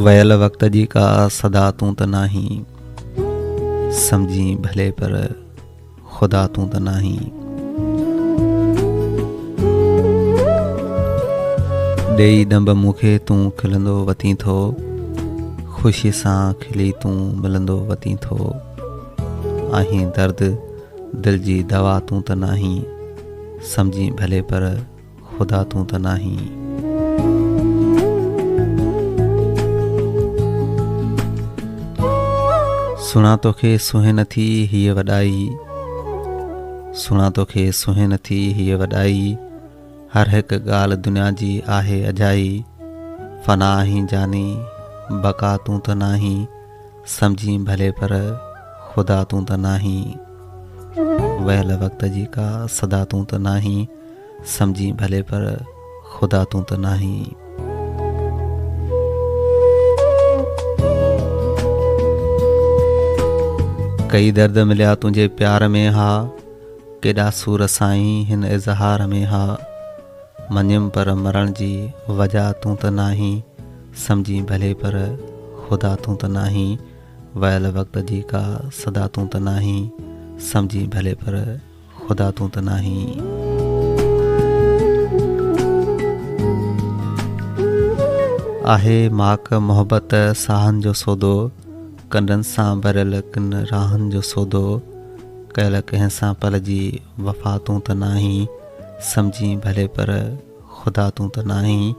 ويل وقت جي ڪا صدا تون ته ناهين سمجهين ڀلي پر خدا تون ته ناهين. ڏيئي ڏنڀ مون کي تون کلندو وتين ٿو خوشي سان کلي تون ملندو وتين ٿو آهين درد دل جي دوا تون ته ناهين سمجهين ڀلي پر خدا تون ته ناهين. سهڻا توکي سونهين نٿي هيء وڏائي سهڻا توکي سونهين نٿي هيء وڏائي هر هڪ ڳالهه دنيا جي آهي اجائي فنا آهين جاني بقا تون ته ناهين سمجهين ڀلي پر خدا تون ته ناهين ويل وقت جي ڪا صدا تون ته ناهين سمجهين ڀلي پر خدا تون ته ناهين. ڪئي درد مليا تنهنجي پيار ۾ ها ڪيڏا سور سائين هن اظهار ۾ ها مڃيم پر مرڻ جي وجا تون ته ناهين سمجهين ڀلي پر خدا تون ته ناهين ويل وقت جي ڪا صدا تون ته ناهين سمجهين ڀلي پر خدا تون ته ناهين. آهي ماڪ محبت ساهن جو سودو، ڪنڊن سان ڀريل ڪن راهن جو سودو، ڪيل ڪنهن سان پل جي وفا تون ته ناهين، سمجهين ڀلي پر خدا تون ته ناهين.